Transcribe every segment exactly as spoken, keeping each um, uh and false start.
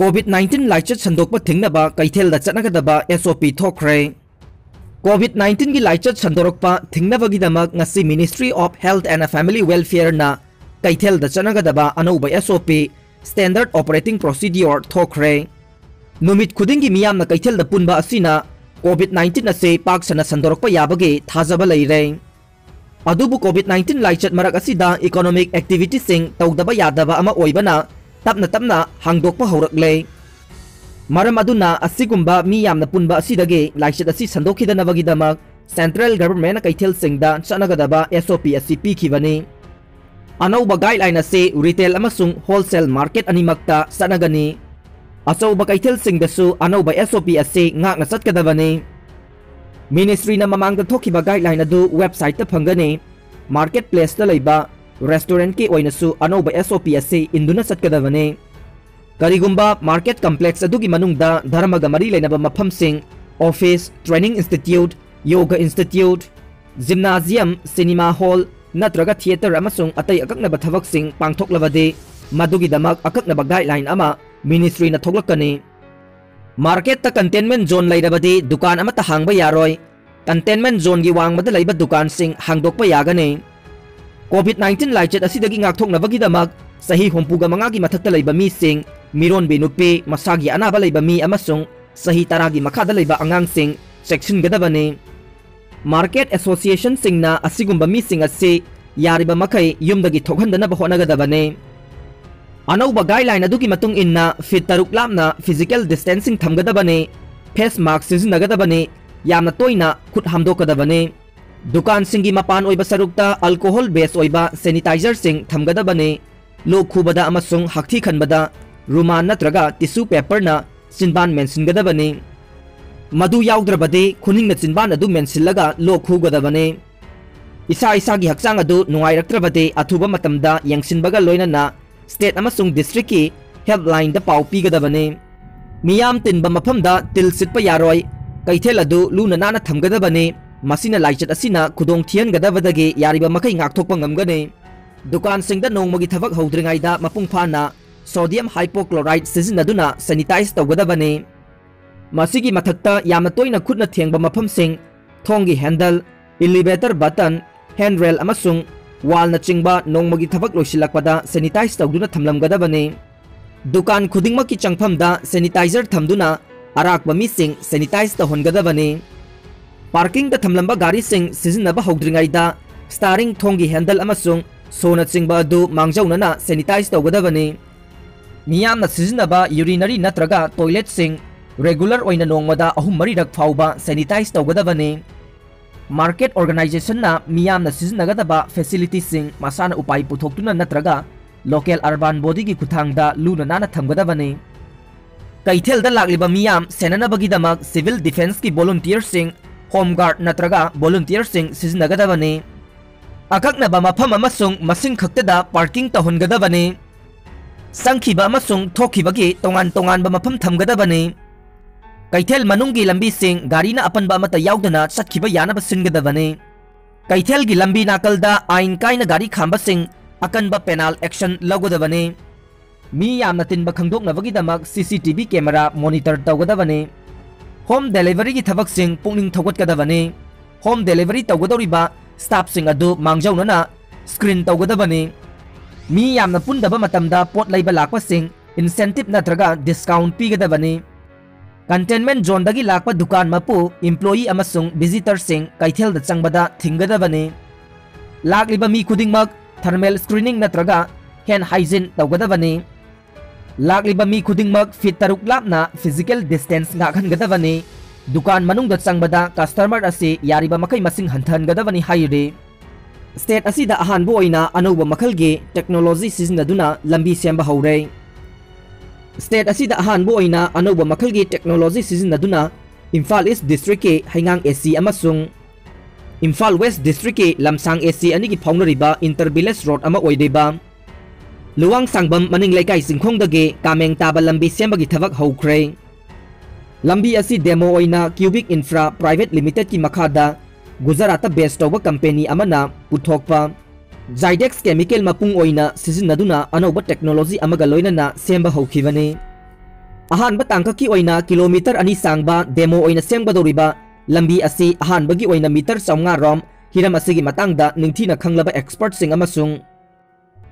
COVID nineteen ꯂꯥꯏꯆꯠ ꯁꯟꯗꯣꯛꯄ ꯊꯤꯡꯅꯕ ꯀꯩꯊꯦꯜꯗ ꯆꯠꯅꯒꯗꯕ S O P ꯊꯣꯛꯈ꯭ꯔꯦ꯫ COVID nineteen ꯒꯤ ꯂꯥꯏꯆꯠ ꯁꯟꯗꯣꯔꯛꯄ ꯊꯤꯡꯅꯕꯒꯤꯗꯃꯛ ꯉꯁꯤ Ministry of Health and Family Welfare ꯅ ꯀꯩꯊꯦꯜꯗ ꯆꯠꯅꯒꯗꯕ ꯑꯅꯧꯕ S O P, Standard Operating Procedure, ꯊꯣꯛꯈ꯭ꯔꯦ꯫ ꯅꯨꯃꯤꯠ ꯈꯨꯗꯤꯡꯒꯤ ꯃꯤꯌꯥꯝꯅ ꯀꯩꯊꯦꯜꯗ ꯄꯨꯟꯕ ꯑꯁꯤꯅ COVID nineteen ꯑꯁꯤ ꯄꯥꯛ ꯁꯟꯅ ꯁꯟꯗꯣꯔꯛꯄ ꯌꯥꯕꯒꯤ ꯊꯥꯖꯕ ꯂꯩꯔꯦ꯫ ꯑꯗꯨꯕꯨ COVID nineteen ꯂꯥꯏꯆꯠ ꯃꯔꯛ ꯑꯁꯤꯗ economic activity ꯁꯤꯡ ꯇꯧꯗꯕ ꯌꯥꯗꯕ ꯑꯃ ꯑꯣꯏꯕꯅ ꯇꯞꯅ ꯇꯞꯅ ꯍꯥꯡꯗꯣꯛꯄ ꯍꯧꯔꯛꯂꯦ꯫ ꯃꯔꯝ ꯑꯗꯨꯅ ꯑꯁꯤꯒꯨꯝꯕ ꯃꯤ ꯌꯥꯝꯅ ꯄꯨꯟꯕ ꯑꯁꯤꯗꯒꯤ ꯂꯥꯏꯆꯠ ꯑꯁꯤ ꯁꯟꯗꯣꯛꯈꯤꯗꯅꯕꯒꯤꯗꯃꯛ Central Government ꯅ ꯀꯩꯊꯦꯜꯁꯤꯡꯗ ꯆꯠꯅꯒꯗꯕ S O P ꯑꯁꯤ ꯄꯤꯈꯤꯕꯅꯤ꯫ ꯑꯅꯧꯕ guideline ꯑꯁꯤ retail ꯑꯃꯁꯨꯡ wholesale market ꯑꯅꯤꯃꯛꯇ ꯆꯠꯅꯒꯅꯤ꯫ ꯑꯆꯧꯕ ꯀꯩꯊꯦꯜꯁꯤꯡꯗꯁꯨ ꯑꯅꯧꯕ S O P ꯑꯁꯤ ꯉꯥꯛꯅ ꯆꯠꯀꯗꯕꯅꯤ꯫ Ministry ꯅ ꯃꯃꯥꯡꯗ ꯊꯣꯛꯈꯤꯕ guideline ꯑꯗꯨ website ꯇ ꯐꯪꯒꯅꯤ꯫ Market place ꯇ ꯂꯩꯕ restaurant ꯀꯤ ꯑꯣꯏꯅꯁꯨ ꯑꯅꯧꯕ S O P ꯑꯁꯤ ꯏꯟꯗꯨꯅ ꯆꯠꯀꯗꯕꯅꯤ꯫ ꯀꯔꯤꯒꯨꯝꯕ market complex ꯑꯗꯨꯒꯤ ꯃꯅꯨꯡꯗ ꯙꯔꯃꯒ ꯃꯔꯤ ꯂꯩꯅꯕ ꯃꯐꯝꯁꯤꯡ, office, training institute, yoga institute, gymnasium, cinema hall ꯅꯠꯇ꯭ꯔꯒ theatre ꯑꯃꯁꯨꯡ ꯑꯇꯩ ꯑꯀꯛꯅꯕ ꯊꯕꯛꯁꯤꯡ ꯄꯥꯡꯊꯣꯛꯂꯕꯗꯤ, ꯃꯗꯨꯒꯤꯗꯃꯛ ꯑꯀꯛꯅꯕ guideline ꯑꯃ Ministry ꯅ ꯊꯣꯛꯂꯛꯀꯅꯤ꯫ Market ꯇ containment zone ꯂꯩꯔꯕꯗꯤ ꯗꯨꯀꯥꯟ ꯑꯃꯠꯇ ꯍꯥꯡꯕ ꯌꯥꯔꯣꯏ꯫ Containment zone ꯒꯤ ꯋꯥꯡꯃꯗ ꯂꯩꯕ ꯗꯨꯀꯥꯟꯁꯤꯡ ꯍꯥꯡꯗꯣꯛꯄ ꯌꯥꯒꯅꯤ꯫ COVID nineteen ꯂꯥꯏꯆꯠ ꯑꯁꯤꯗꯒꯤ ꯉꯥꯛꯊꯣꯛꯅꯕꯒꯤꯗꯃꯛ ꯆꯍꯤ ꯍꯨꯝꯐꯨꯒ ꯃꯉꯥꯒꯤ ꯃꯊꯛꯇ ꯂꯩꯕ ꯃꯤꯁꯤꯡ, ꯃꯤꯔꯣꯟꯕꯤ ꯅꯨꯄꯤ, ꯃꯁꯥꯒꯤ ꯑꯅꯥꯕ ꯂꯩꯕ ꯃꯤ ꯑꯃꯁꯨꯡ ꯆꯍꯤ ꯇꯔꯥꯒꯤ ꯃꯈꯥꯗ ꯂꯩꯕ ꯑꯉꯥꯡꯁꯤꯡ ꯆꯦꯛꯁꯤꯟꯒꯗꯕꯅꯤ꯫ Market association ꯁꯤꯡꯅ ꯑꯁꯤꯒꯨꯝꯕ ꯃꯤꯁꯤꯡ ꯑꯁꯤ ꯌꯥꯔꯤꯕ ꯃꯈꯩ ꯌꯨꯝꯗꯒꯤ ꯊꯣꯛꯍꯟꯗꯅꯕ ꯍꯣꯠꯅꯒꯗꯕꯅꯤ꯫ ꯑꯅꯧꯕ guideline ꯑꯗꯨꯒꯤ ꯃꯇꯨꯡ ꯏꯟꯅ feet ꯇꯔꯨꯛ ꯂꯥꯞꯅ physical distancing ꯊꯝꯒꯗꯕꯅꯤ, face mask ꯁꯤꯖꯤꯟꯅꯒꯗꯕꯅꯤ, ꯌꯥꯝꯅ ꯇꯣꯏꯅ ꯈꯨꯠ ꯍꯥꯝꯗꯣꯛꯀꯗꯕꯅꯤ꯫ ꯗꯨꯀꯥꯟꯁꯤꯡꯒꯤ ꯃꯄꯥꯟ ꯑꯣꯏꯕ ꯁꯔꯨꯛꯇ alcohol base ꯑꯣꯏꯕ sanitizer ꯁꯤꯡ ꯊꯝꯒꯗꯕꯅꯤ꯫ ꯂꯣꯛ ꯈꯨꯕꯗ ꯑꯃꯁꯨꯡ ꯍꯛꯊꯤ ꯈꯟꯕꯗ ꯔꯨꯃꯥꯟ ꯅꯠꯇ꯭ꯔꯒ tissue paper ꯅ ꯆꯤꯟꯕꯥꯟ ꯃꯦꯟꯁꯤꯟꯒꯗꯕꯅꯤ꯫ ꯃꯗꯨ ꯌꯥꯎꯗ꯭ꯔꯕꯗꯤ ꯈꯨꯅꯤꯡꯅ ꯆꯤꯟꯕꯥꯟ ꯑꯗꯨ ꯃꯦꯟꯁꯤꯜꯂꯒ ꯂꯣꯛ ꯈꯨꯒꯗꯕꯅꯤ꯫ ꯏꯁꯥ ꯏꯁꯥꯒꯤ ꯍꯛꯆꯥꯡ ꯑꯗꯨ ꯅꯨꯡꯉꯥꯏꯔꯛꯇ꯭ꯔꯕꯗꯤ ꯑꯊꯨꯕ ꯃꯇꯝꯗ ꯌꯦꯡꯁꯤꯟꯕꯒ ꯂꯣꯏꯅꯅ state ꯑꯃꯁꯨꯡ district ꯀꯤ helpline ꯗ ꯄꯥꯎ ꯄꯤꯒꯗꯕꯅꯤ꯫ ꯃꯤꯌꯥꯝ ꯇꯤꯟꯕ ꯃꯐꯝꯗ ꯇꯤꯜ ꯁꯤꯠꯄ ꯌꯥꯔꯣꯏ꯫ ꯀꯩꯊꯦꯜ ꯑꯗꯨ ꯂꯨꯅ ꯅꯥꯟꯅ ꯊꯝꯒꯗꯕꯅꯤ꯫ ꯃꯁꯤꯅ ꯂꯥꯏꯆꯠ ꯑꯁꯤꯅ ꯈꯨꯗꯣꯡ ꯊꯤꯍꯟꯒꯗꯕꯗꯒꯤ ꯌꯥꯔꯤꯕ ꯃꯈꯩ ꯉꯥꯛꯊꯣꯛꯄ ꯉꯝꯒꯅꯤ꯫ ꯗꯨꯀꯥꯟꯁꯤꯡꯗ ꯅꯣꯡꯃꯒꯤ ꯊꯕꯛ ꯍꯧꯗ꯭ꯔꯤꯉꯩꯗ ꯃꯄꯨꯡ ꯐꯥꯅ sodium hypochlorite ꯁꯤꯖꯤꯟꯅꯗꯨꯅ sanitize ꯇꯧꯒꯗꯕꯅꯤ꯫ ꯃꯁꯤꯒꯤ ꯃꯊꯛꯇ ꯌꯥꯝꯅ ꯇꯣꯏꯅ ꯈꯨꯠꯅ ꯊꯦꯡꯕ ꯃꯐꯝꯁꯤꯡ, ꯊꯣꯡꯒꯤ handle, elevator button, handrail ꯑꯃꯁꯨꯡ wallꯅꯆꯤꯡꯕ ꯅꯣꯡꯃꯒꯤ ꯊꯕꯛ ꯂꯣꯏꯁꯤꯜꯂꯛꯄꯗ sanitize ꯇꯧꯗꯨꯅ ꯊꯝꯂꯝꯒꯗꯕꯅꯤ꯫ ꯗꯨꯀꯥꯟ ꯈꯨꯗꯤꯡꯃꯛꯀꯤ ꯆꯪꯐꯝꯗ sanitizer ꯊꯝꯗꯨꯅ ꯑꯔꯥꯛꯄ ꯃꯤꯁꯤꯡ sanitize ꯇꯧꯍꯟꯒꯗꯕꯅꯤ꯫ Parkingꯗ ꯊꯝꯂꯝꯕ ꯒꯥꯔꯤꯁꯤꯡ ꯁꯤꯖꯤꯟꯅꯕ ꯍꯧꯗ꯭ꯔꯤꯉꯩꯗ steering, ꯊꯣꯡꯒꯤ handle ꯑꯃꯁꯨꯡ showꯅꯆꯤꯡꯕ ꯑꯗꯨ ꯃꯥꯡꯖꯧꯅꯅ sanitize ꯇꯧꯒꯗꯕꯅꯤ꯫ ꯃꯤꯌꯥꯝꯅ ꯁꯤꯖꯤꯟꯅꯕ urinary ꯅꯠꯇ꯭ꯔꯒ toiletꯁꯤꯡ regular ꯑꯣꯏꯅ ꯅꯣꯡꯃꯗ ꯑꯍꯨꯝ ꯃꯔꯤꯔꯛ ꯐꯥꯎꯕ sanitize ꯇꯧꯒꯗꯕꯅꯤ꯫ Market organizationꯅ ꯃꯤꯌꯥꯝꯅ ꯁꯤꯖꯤꯟꯅꯒꯗꯕ facilityꯁꯤꯡ ꯃꯁꯥꯅ ꯎꯄꯥꯏ ꯄꯨꯊꯣꯛꯇꯨꯅ ꯅꯠꯇ꯭ꯔꯒ local urban bodyꯒꯤ ꯈꯨꯠꯊꯥꯡꯗ ꯂꯨꯅ ꯅꯥꯟꯅ ꯊꯝꯒꯗꯕꯅꯤ꯫ ꯀꯩꯊꯦꯜꯗ ꯂꯥꯛꯂꯤꯕ ꯃꯤꯌꯥꯝ ꯁꯦꯟꯅꯅꯕꯒꯤꯗꯃꯛ civil defenceꯀꯤ volunteerꯁꯤꯡ, home guard ꯅꯠꯇ꯭ꯔꯒ volunteerꯁꯤꯡ ꯁꯤꯖꯤꯟꯅꯒꯗꯕꯅꯤ꯫ ꯑꯀꯛꯅꯕ ꯃꯐꯝ ꯑꯃꯁꯨꯡ ꯃꯁꯤꯡ ꯈꯛꯇꯗ parking ꯇꯧꯍꯟꯒꯗꯕꯅꯤ꯫ ꯆꯪꯈꯤꯕ ꯑꯃꯁꯨꯡ ꯊꯣꯛꯈꯤꯕꯒꯤ ꯇꯣꯉꯥꯟ ꯇꯣꯉꯥꯟꯕ ꯃꯐꯝ ꯊꯝꯒꯗꯕꯅꯤ꯫ ꯀꯩꯊꯦꯜ ꯃꯅꯨꯡꯒꯤ ꯂꯝꯕꯤꯁꯤꯡ ꯒꯥꯔꯤꯅ ꯑꯄꯟꯕ ꯑꯃꯠꯇ ꯌꯥꯎꯗꯅ ꯆꯠꯈꯤꯕ ꯌꯥꯅꯕ ꯁꯤꯟꯒꯗꯕꯅꯤ꯫ ꯀꯩꯊꯦꯜꯒꯤ ꯂꯝꯕꯤ ꯅꯥꯀꯜꯗ ꯑꯥꯏꯟ ꯀꯥꯏꯅ ꯒꯥꯔꯤ ꯈꯥꯝꯕꯁꯤꯡ ꯑꯀꯟꯕ penal action ꯂꯧꯒꯗꯕꯅꯤ꯫ ꯃꯤ ꯌꯥꯝꯅ ꯇꯤꯟꯕ ꯈꯪꯗꯣꯛꯅꯕꯒꯤꯗꯃꯛ CCTV camera monitor ꯇꯧꯒꯗꯕꯅꯤ꯫ Home deliveryꯒꯤ ꯊꯕꯛꯁꯤꯡ ꯄꯨꯛꯅꯤꯡ ꯊꯧꯒꯠꯀꯗꯕꯅꯤ꯫ Home delivery ꯇꯧꯒꯗꯧꯔꯤꯕ staffꯁꯤꯡ ꯑꯗꯨ ꯃꯥꯡꯖꯧꯅꯅ screen ꯇꯧꯒꯗꯕꯅꯤ꯫ ꯃꯤ ꯌꯥꯝꯅ ꯄꯨꯟꯗꯕ ꯃꯇꯝꯗ ꯄꯣꯠ ꯂꯩꯕ ꯂꯥꯛꯄꯁꯤꯡ incentive ꯅꯠꯇ꯭ꯔꯒ discount ꯄꯤꯒꯗꯕꯅꯤ꯫ Containment zoneꯗꯒꯤ ꯂꯥꯛꯄ ꯗꯨꯀꯥꯟ ꯃꯄꯨ, employee ꯑꯃꯁꯨꯡ visitorꯁꯤꯡ ꯀꯩꯊꯦꯜꯗ ꯆꯪꯕꯗ ꯊꯤꯡꯒꯗꯕꯅꯤ꯫ ꯂꯥꯛꯂꯤꯕ ꯃꯤ ꯈꯨꯗꯤꯡꯃꯛ thermal screening ꯅꯠꯇ꯭ꯔꯒ hand hygiene ꯇꯧꯒꯗꯕꯅꯤ꯫ ꯂꯥꯛꯂꯤꯕ ꯃꯤ ꯈꯨꯗꯤꯡꯃꯛ feet ꯇꯔꯨꯛ ꯂꯥꯞꯅ physical distance ꯉꯥꯛꯍꯟꯒꯗꯕꯅꯤ꯫ ꯗꯨꯀꯥꯟ ꯃꯅꯨꯡꯗ ꯆꯪꯕꯗ customer ꯑꯁꯤ ꯌꯥꯔꯤꯕ ꯃꯈꯩ ꯃꯁꯤꯡ ꯍꯟꯊꯍꯟꯒꯗꯕꯅꯤ ꯍꯥꯏꯔꯤ꯫ State ꯑꯁꯤꯗ ꯑꯍꯥꯟꯕ ꯑꯣꯏꯅ ꯑꯅꯧꯕ ꯃꯈꯜꯒꯤ technology ꯁꯤꯖꯤꯟꯅꯗꯨꯅ ꯂꯝꯕꯤ ꯁꯦꯝꯕ ꯍꯧꯔꯦ꯫ State ꯑꯁꯤꯗ ꯑꯍꯥꯟꯕ ꯑꯣꯏꯅ ꯑꯅꯧꯕ ꯃꯈꯜꯒꯤ technology ꯁꯤꯖꯤꯟꯅꯗꯨꯅ ꯏꯝꯐꯥꯜ East Districtꯀꯤ ꯍꯩꯉꯥꯡ AC ꯑꯃꯁꯨꯡ ꯏꯝꯐꯥꯜ West Districtꯀꯤ ꯂꯝꯁꯥꯡ AC ꯑꯅꯤꯒꯤ ꯐꯥꯎꯅꯔꯤꯕ inter village road ꯑꯃ ꯑꯣꯏꯔꯤꯕ ꯂꯨꯋꯥꯡꯁꯥꯡꯕꯝ ꯃꯅꯤꯡ ꯂꯩꯀꯥꯏ ꯆꯤꯡꯈꯣꯡꯗꯒꯤ ꯀꯥꯃꯦꯡ ꯇꯥꯕ ꯂꯝꯕꯤ ꯁꯦꯝꯕꯒꯤ ꯊꯕꯛ ꯍꯧꯈ꯭ꯔꯦ꯫ ꯂꯝꯕꯤ ꯑꯁꯤ demo ꯑꯣꯏꯅ Cubic Infra Private Limitedꯀꯤ ꯃꯈꯥꯗ ꯒꯨꯖꯔꯥꯠꯇ base ꯇꯧꯕ company ꯑꯃꯅ ꯄꯨꯊꯣꯛꯄ Zydex chemical ꯃꯄꯨꯡ ꯑꯣꯏꯅ ꯁꯤꯖꯤꯟꯅꯗꯨꯅ ꯑꯅꯧꯕ technology ꯑꯃꯒ ꯂꯣꯏꯅꯅ ꯁꯦꯝꯕ ꯍꯧꯈꯤꯕꯅꯤ꯫ ꯑꯍꯥꯟꯕ ꯇꯥꯡꯀꯛꯀꯤ ꯑꯣꯏꯅ ꯀꯤꯂꯣꯃꯤꯇꯔ ꯑꯅꯤ ꯁꯥꯡꯕ demo ꯑꯣꯏꯅ ꯁꯦꯝꯒꯗꯧꯔꯤꯕ ꯂꯝꯕꯤ ꯑꯁꯤ ꯑꯍꯥꯟꯕꯒꯤ ꯑꯣꯏꯅ ꯃꯤꯇꯔ ꯆꯥꯝꯃꯉꯥ ꯔꯣꯝ ꯍꯤꯔꯝ ꯑꯁꯤꯒꯤ ꯃꯇꯥꯡꯗ ꯅꯤꯡꯊꯤꯅ ꯈꯪꯂꯕ expertꯁꯤꯡ ꯑꯃꯁꯨꯡ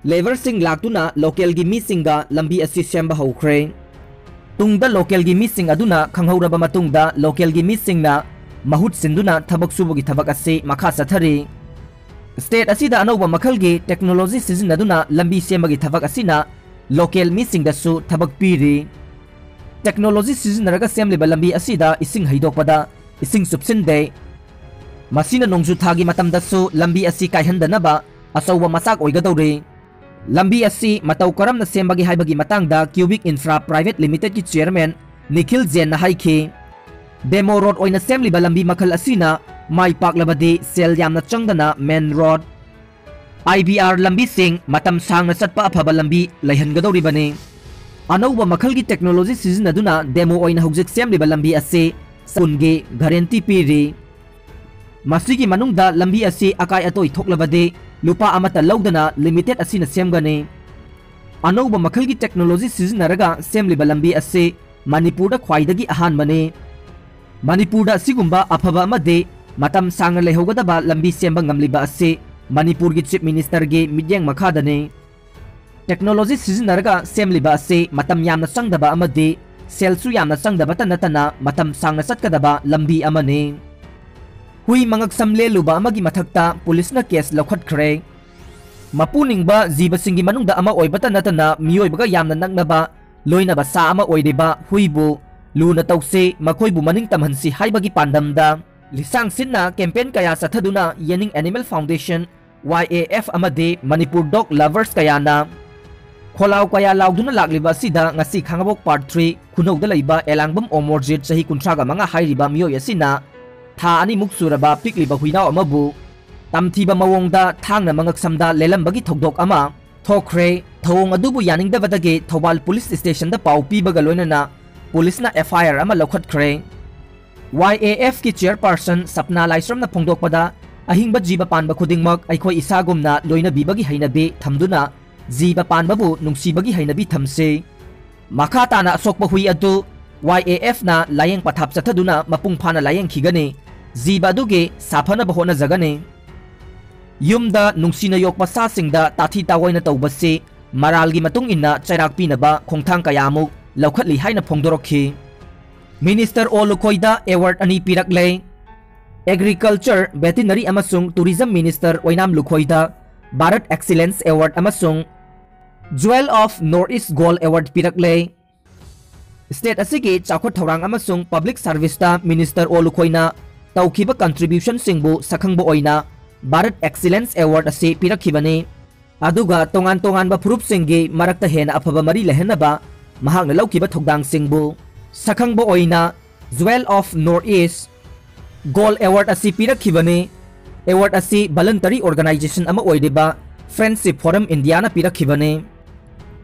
labourꯁꯤꯡ ꯂꯥꯛꯇꯨꯅ localꯒꯤ ꯃꯤꯁꯤꯡꯒ ꯂꯝꯕꯤ ꯑꯁꯤ ꯁꯦꯝꯕ ꯍꯧꯈ꯭ꯔꯦ꯫ ꯇꯨꯡꯗ localꯒꯤ ꯃꯤꯁꯤꯡ ꯑꯗꯨꯅ ꯈꯪꯍꯧꯔꯕ ꯃꯇꯨꯡꯗ localꯒꯤ ꯃꯤꯁꯤꯡꯅ ꯃꯍꯨꯠ ꯁꯤꯟꯗꯨꯅ ꯊꯕꯛ ꯁꯨꯕꯒꯤ ꯊꯕꯛ ꯑꯁꯤ ꯃꯈꯥ ꯆꯠꯊꯔꯤ꯫ State ꯑꯁꯤꯗ ꯑꯅꯧꯕ ꯃꯈꯜꯒꯤ technology ꯁꯤꯖꯤꯟꯅꯗꯨꯅ ꯂꯝꯕꯤ ꯁꯦꯝꯕꯒꯤ ꯊꯕꯛ ꯑꯁꯤꯅ local ꯃꯤꯁꯤꯡꯗꯁꯨ ꯊꯕꯛ ꯄꯤꯔꯤ꯫ Technology ꯁꯤꯖꯤꯟꯅꯔꯒ ꯁꯦꯝꯂꯤꯕ ꯂꯝꯕꯤ ꯑꯁꯤꯗ ꯏꯁꯤꯡ ꯍꯩꯗꯣꯛꯄꯗ ꯏꯁꯤꯡ ꯆꯨꯞꯁꯤꯟꯗꯦ꯫ ꯃꯁꯤꯅ ꯅꯣꯡꯖꯨ ꯊꯥꯒꯤ ꯃꯇꯝꯗꯁꯨ ꯂꯝꯕꯤ ꯑꯁꯤ ꯀꯥꯏꯍꯟꯗꯅꯕ ꯑꯆꯧꯕ ꯃꯆꯥꯛ ꯑꯣꯏꯒꯗꯧꯔꯤ꯫ ꯂꯝꯕꯤ ꯑꯁꯤ ꯃꯇꯧ ꯀꯔꯝꯅ ꯁꯦꯝꯕꯒꯦ ꯍꯥꯏꯕꯒꯤ ꯃꯇꯥꯡꯗ Cubic Infra Private Limitedꯀꯤ chairman Nikhil ꯖꯦꯟꯅ ꯍꯥꯏꯈꯤ, demo road ꯑꯣꯏꯅ ꯁꯦꯝꯂꯤꯕ ꯂꯝꯕꯤ ꯃꯈꯜ ꯑꯁꯤꯅ ꯃꯥꯏ ꯄꯥꯛꯂꯕꯗꯤ ꯁꯦꯜ ꯌꯥꯝꯅ ꯆꯪꯗꯅ main road, IBR ꯂꯝꯕꯤꯁꯤꯡ ꯃꯇꯝ ꯁꯥꯡꯅ ꯆꯠꯄ ꯑꯐꯕ ꯂꯝꯕꯤ ꯂꯩꯍꯟꯒꯗꯧꯔꯤꯕꯅꯤ꯫ ꯑꯅꯧꯕ ꯃꯈꯜꯒꯤ technology ꯁꯤꯖꯤꯟꯅꯗꯨꯅ demo ꯑꯣꯏꯅ ꯍꯧꯖꯤꯛ ꯁꯦꯝꯂꯤꯕ ꯂꯝꯕꯤ ꯑꯁꯤ ꯀꯨꯟꯒꯤ guarantee ꯄꯤꯔꯤ꯫ ꯃꯁꯤꯒꯤ ꯃꯅꯨꯡꯗ ꯂꯝꯕꯤ ꯑꯁꯤ ꯑꯀꯥꯏ ꯑꯇꯣꯏ ꯊꯣꯛꯂꯕꯗꯤ ꯂꯨꯄꯥ ꯑꯃꯠꯇ ꯂꯧꯗꯅ limited ꯑꯁꯤꯅ ꯁꯦꯝꯒꯅꯤ꯫ ꯑꯅꯧꯕ ꯃꯈꯜꯒꯤ technology ꯁꯤꯖꯤꯟꯅꯔꯒ ꯁꯦꯝꯂꯤꯕ ꯂꯝꯕꯤ ꯑꯁꯤ ꯃꯅꯤꯄꯨꯔꯗ ꯈ꯭ꯋꯥꯏꯗꯒꯤ ꯑꯍꯥꯟꯕꯅꯤ꯫ ꯃꯅꯤꯄꯨꯔꯗ ꯑꯁꯤꯒꯨꯝꯕ ꯑꯐꯕ ꯑꯃꯗꯤ ꯃꯇꯝ ꯁꯥꯡꯅ ꯂꯩꯍꯧꯒꯗꯕ ꯂꯝꯕꯤ ꯁꯦꯝꯕ ꯉꯝꯂꯤꯕ ꯑꯁꯤ ꯃꯅꯤꯄꯨꯔꯒꯤ Chief Ministerꯒꯤ ꯃꯤꯠꯌꯦꯡ ꯃꯈꯥꯗꯅꯤ꯫ Technology ꯁꯤꯖꯤꯟꯅꯔꯒ ꯁꯦꯝꯂꯤꯕ ꯑꯁꯤ ꯃꯇꯝ ꯌꯥꯝꯅ ꯆꯪꯗꯕ ꯑꯃꯗꯤ ꯁꯦꯜꯁꯨ ꯌꯥꯝꯅ ꯆꯪꯗꯕꯇ ꯅꯠꯇꯅ ꯃꯇꯝ ꯁꯥꯡꯅ ꯆꯠꯀꯗꯕ ꯂꯝꯕꯤ ꯑꯃꯅꯤ꯫ ꯍꯨꯏ ꯃꯉꯛꯁꯝ ꯂꯦꯜꯂꯨꯕ ꯑꯃꯒꯤ ꯃꯊꯛꯇ ꯄꯨꯂꯤꯁꯅ case ꯂꯧꯈꯠꯈ꯭ꯔꯦ꯫ ꯃꯄꯨ ꯅꯤꯡꯕ ꯖꯤꯕꯁꯤꯡꯒꯤ ꯃꯅꯨꯡꯗ ꯑꯃ ꯑꯣꯏꯕꯇ ꯅꯠꯇꯅ ꯃꯤꯑꯣꯏꯕꯒ ꯌꯥꯝꯅ ꯅꯛꯅꯕ ꯂꯣꯏꯅꯕ ꯁꯥ ꯑꯃ ꯑꯣꯏꯔꯤꯕ ꯍꯨꯏꯕꯨ ꯂꯨꯅ ꯇꯧꯁꯤ, ꯃꯈꯣꯏꯕꯨ ꯃꯅꯤꯡ ꯇꯝꯍꯟꯁꯤ ꯍꯥꯏꯕꯒꯤ ꯄꯥꯟꯗꯝꯗ ꯂꯤꯁꯥꯡ ꯁꯤꯠꯅ campaign ꯀꯌꯥ ꯆꯠꯊꯗꯨꯅ ꯌꯦꯅꯤꯡ Animal Foundation, YAF ꯑꯃꯗꯤ Manipur Dog Lovers ꯀꯌꯥꯅ ꯈꯣꯜꯂꯥꯎ ꯀꯌꯥ ꯂꯥꯎꯗꯨꯅ ꯂꯥꯛꯂꯤꯕ ꯑꯁꯤꯗ ꯉꯁꯤ ꯈꯥꯡꯉꯕꯣꯛ Part three ꯈꯨꯅꯧꯗ ꯂꯩꯕ ꯑꯦꯂꯥꯡꯕꯝ ꯑꯣꯃꯣꯔꯖꯤꯠ ꯆꯍꯤ ꯀꯨꯟꯊ꯭ꯔꯥꯒ ꯃꯉꯥ ꯍꯥꯏꯔꯤꯕ ꯃꯤꯑꯣꯏ ꯑꯁꯤꯅ ꯊꯥ ꯑꯅꯤꯃꯨꯛ ꯁꯨꯔꯕ ꯄꯤꯛꯂꯤꯕ ꯍꯨꯏꯅꯥꯎ ꯑꯃꯕꯨ ꯇꯝꯊꯤꯕ ꯃꯑꯣꯡꯗ ꯊꯥꯡꯅ ꯃꯉꯛꯁꯝꯗ ꯂꯦꯜꯂꯝꯕꯒꯤ ꯊꯧꯗꯣꯛ ꯑꯃ ꯊꯣꯛꯈ꯭ꯔꯦ꯫ ꯊꯧꯑꯣꯡ ꯑꯗꯨꯕꯨ ꯌꯥꯅꯤꯡꯗꯕꯗꯒꯤ ꯊꯧꯕꯥꯜ ꯄꯨꯂꯤꯁ ꯁ꯭ꯇꯦꯁꯟꯗ ꯄꯥꯎ ꯄꯤꯕꯒ ꯂꯣꯏꯅꯅ ꯄꯨꯂꯤꯁꯅ FIR ꯑꯃ ꯂꯧꯈꯠꯈ꯭ꯔꯦ꯫ YAFꯀꯤ chairperson ꯁꯞꯅꯥ ꯂꯥꯏꯁ꯭ꯔꯝꯅ ꯐꯣꯡꯗꯣꯛꯄꯗ, ꯑꯍꯤꯡꯕ ꯖꯤꯕ ꯄꯥꯟꯕ ꯈꯨꯗꯤꯡꯃꯛ ꯑꯩꯈꯣꯏ ꯏꯁꯥꯒꯨꯝꯅ ꯂꯣꯏꯅꯕꯤꯕꯒꯤ ꯍꯩꯅꯕꯤ ꯊꯝꯗꯨꯅ ꯖꯤꯕ ꯄꯥꯟꯕꯕꯨ ꯅꯨꯡꯁꯤꯕꯒꯤ ꯍꯩꯅꯕꯤ ꯊꯝꯁꯤ꯫ ꯃꯈꯥ ꯇꯥꯅ ꯑꯁꯣꯛꯄ ꯍꯨꯏ ꯑꯗꯨ Y A F ꯅ ꯂꯥꯌꯦꯡ ꯄꯊꯥꯞ ꯆꯠꯊꯗꯨꯅ ꯃꯄꯨꯡ ꯐꯥꯅ ꯂꯥꯌꯦꯡꯈꯤꯒꯅꯤ꯫ ꯖꯤꯕ ꯑꯗꯨꯒꯤ ꯁꯥꯐꯅꯕ ꯍꯣꯠꯅꯖꯒꯅꯤ꯫ ꯌꯨꯝꯗ ꯅꯨꯡꯁꯤꯅ ꯌꯣꯛꯄ ꯁꯥꯁꯤꯡꯗ ꯇꯥꯊꯤ ꯇꯥꯑꯣꯏꯅ ꯇꯧꯕꯁꯤ ꯃꯔꯥꯜꯒꯤ ꯃꯇꯨꯡ ꯏꯟꯅ ꯆꯩꯔꯥꯛ ꯄꯤꯅꯕ ꯈꯣꯡꯊꯥꯡ ꯀꯌꯥꯃꯨꯛ ꯂꯧꯈꯠꯂꯤ ꯍꯥꯏꯅ ꯐꯣꯡꯗꯣꯔꯛꯈꯤ꯫ ꯃꯤꯅꯤꯁꯇꯔ ꯑꯣ ꯂꯨꯈꯣꯏꯗ ꯑꯦꯋꯥꯔꯗ ꯑꯅꯤ ꯄꯤꯔꯛꯂꯦ꯫ Agriculture, Veterinary ꯑꯃꯁꯨꯡ Tourism Minister ꯑꯣꯏꯅꯥꯝ ꯂꯨꯈꯣꯏꯗ Bharat Excellence Award ꯑꯃꯁꯨꯡ Jewel of North East Gold Award ꯄꯤꯔꯛꯂꯦ꯫ ꯁ꯭ꯇꯦꯠ ꯑꯁꯤꯒꯤ ꯆꯥꯎꯈꯠ ꯊꯧꯔꯥꯡ ꯑꯃꯁꯨꯡ ꯄꯕ꯭ꯂꯤꯛ ꯁꯔꯚꯤꯁꯇ ꯃꯤꯅꯤꯁꯇꯔ ꯑꯣ ꯂꯨꯈꯣꯏꯅ ꯇꯧꯈꯤꯕ ꯀꯟꯇ꯭ꯔꯤꯕ꯭ꯌꯨꯁꯟꯁꯤꯡꯕꯨ ꯁꯛꯈꯪꯕ ꯑꯣꯏꯅ ꯚꯥꯔꯠ ꯑꯦꯛꯁꯤꯂꯦꯟꯁ ꯑꯦꯋꯥꯔꯗ ꯑꯁꯤ ꯄꯤꯔꯛꯈꯤꯕꯅꯤ꯫ ꯑꯗꯨꯒ ꯇꯣꯉꯥꯟ ꯇꯣꯉꯥꯟꯕ ꯐꯨꯔꯨꯞꯁꯤꯡꯒꯤ ꯃꯔꯛꯇ ꯍꯦꯟꯅ ꯑꯐꯕ ꯃꯔꯤ ꯂꯩꯍꯟꯅꯕ ꯃꯍꯥꯛꯅ ꯂꯧꯈꯤꯕ ꯊꯧꯗꯥꯡꯁꯤꯡꯕꯨ ꯁꯛꯈꯪꯕ ꯑꯣꯏꯅ Jewel of North East Gold Award ꯑꯁꯤ ꯄꯤꯔꯛꯈꯤꯕꯅꯤ꯫ ꯑꯦꯋꯥꯔꯗ ꯑꯁꯤ ꯚꯂꯟꯇꯔꯤ ꯑꯣꯔꯒꯅꯥꯏꯖꯦꯁꯟ ꯑꯃ ꯑꯣꯏꯔꯤꯕ Friendship Forum Indiaꯅ ꯄꯤꯔꯛꯈꯤꯕꯅꯤ꯫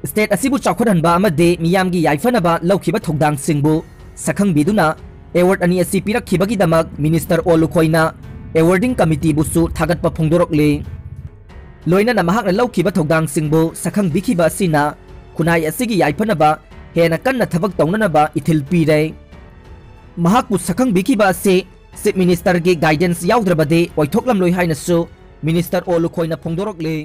ꯁ꯭ꯇꯦꯠ ꯑꯁꯤꯕꯨ ꯆꯥꯎꯈꯠꯍꯟꯕ ꯑꯃꯗꯤ ꯃꯤꯌꯥꯝꯒꯤ ꯌꯥꯏꯐꯅꯕ ꯂꯧꯈꯤꯕ ꯊꯧꯗꯥꯡꯁꯤꯡꯕꯨ ꯁꯛꯈꯪꯕꯤꯗꯨꯅ ꯑꯦꯋꯥꯔꯗ ꯑꯅꯤ ꯑꯁꯤ ꯄꯤꯔꯛꯈꯤꯕꯒꯤꯗꯃꯛ ꯃꯤꯅꯤꯁꯇꯔ ꯑꯣ ꯂꯨꯈꯣꯏꯅ ꯑꯦꯋꯥꯔꯗꯤꯡ ꯀꯃꯤꯇꯤꯕꯨꯁꯨ ꯊꯥꯒꯠꯄ ꯐꯣꯡꯗꯣꯔꯛꯂꯤ꯫ ꯂꯣꯏꯅꯅ ꯃꯍꯥꯛꯅ ꯂꯧꯈꯤꯕ ꯊꯧꯗꯥꯡꯁꯤꯡꯕꯨ ꯁꯛꯈꯪꯕꯤꯈꯤꯕ ꯑꯁꯤꯅ ꯈꯨꯟꯅꯥꯏ ꯑꯁꯤꯒꯤ ꯌꯥꯏꯐꯅꯕ ꯍꯦꯟꯅ ꯀꯟꯅ ꯊꯕꯛ ꯇꯧꯅꯅꯕ ꯏꯊꯤꯜ ꯄꯤꯔꯦ꯫ ꯃꯍꯥꯛꯄꯨ ꯁꯛꯈꯪꯕꯤꯈꯤꯕ ꯑꯁꯤ ꯆꯤꯐ ꯃꯤꯅꯤꯁꯇꯔꯒꯤ ꯒꯥꯏꯗꯦꯟꯁ ꯌꯥꯎꯗ꯭ꯔꯕꯗꯤ ꯑꯣꯏꯊꯣꯛꯂꯝꯂꯣꯏ ꯍꯥꯏꯅꯁꯨ ꯃꯤꯅꯤꯁꯇꯔ ꯑꯣ ꯂꯨꯈꯣꯏꯅ ꯐꯣꯡꯗꯣꯔꯛꯂꯤ꯫